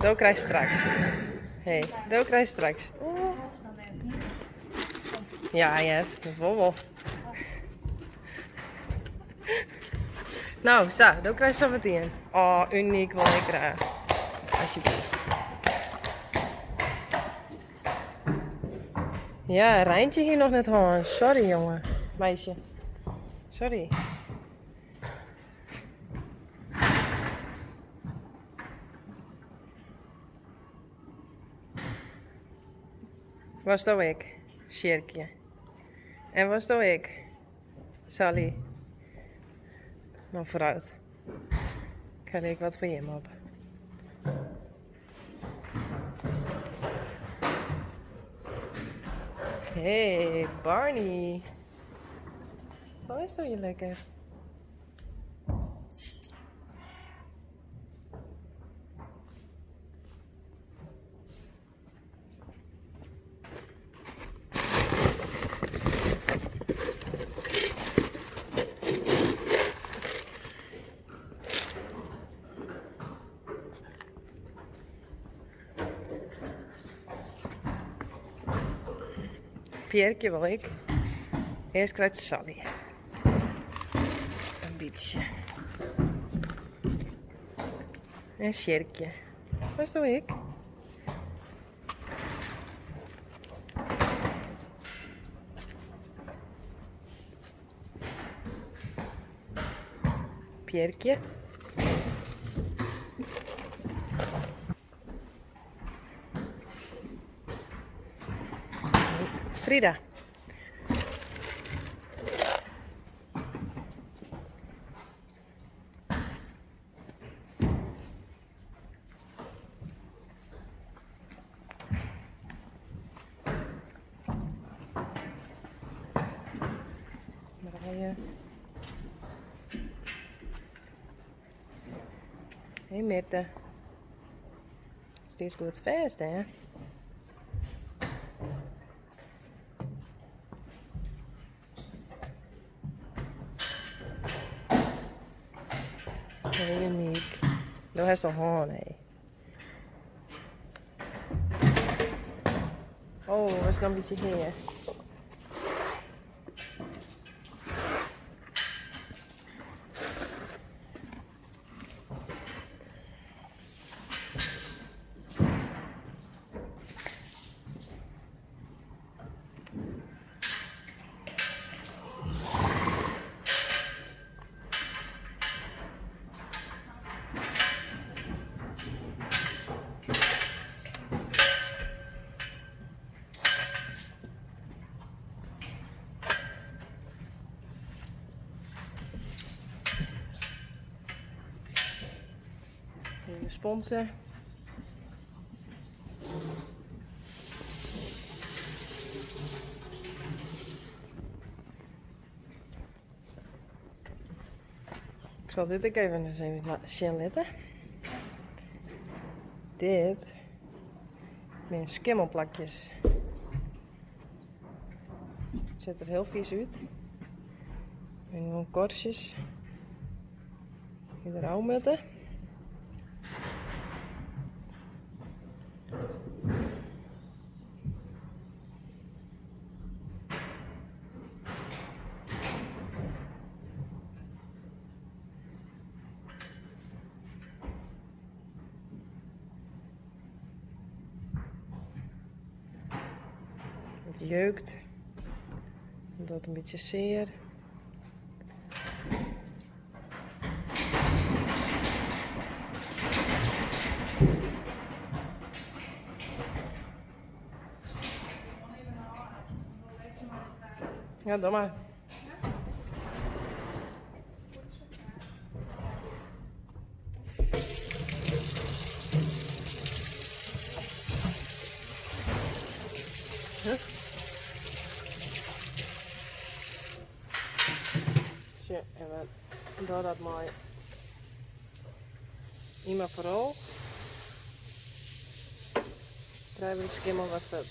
Do krijst straks. Hé, do krijst straks. Ja, hear, dat wol wol. No, sa, do krijst sa metien. Oh, Uniek wol ik graach. Alsjeblieft. Ja, Reintje hie noch net hân. Sorry, jonge. Meisje. Sorry. Wolsto ek, Sjirkje? En wolsto ek, Sally? No foarút. Ik helje ek wat foar jim op. Hey, Barney. Hoe is dat je lekker? Pierkje wol ik. Earst krijt Sally in bytsje. En Sjirkje. Wolsto ek? Pierkje. Frida. Marije. Hey Mirte. Stiest goed fêst, hè? Hey Uniek. Do hast al hân, hé. Oh, is noch in bytsje hear. Even sponsen. Ik zal dit ek even eens even sjen litte. Dit binne skimmelplakjes. Sjocht der hiel fies út. Binne gewoan korstjes. Dy't der ôf moatte. It jeukt. It docht in bytsje sear. Ja, doch mar. Sjoch, en we dogge dat mei Imma foaral. Krije we de skimmel wat fuort.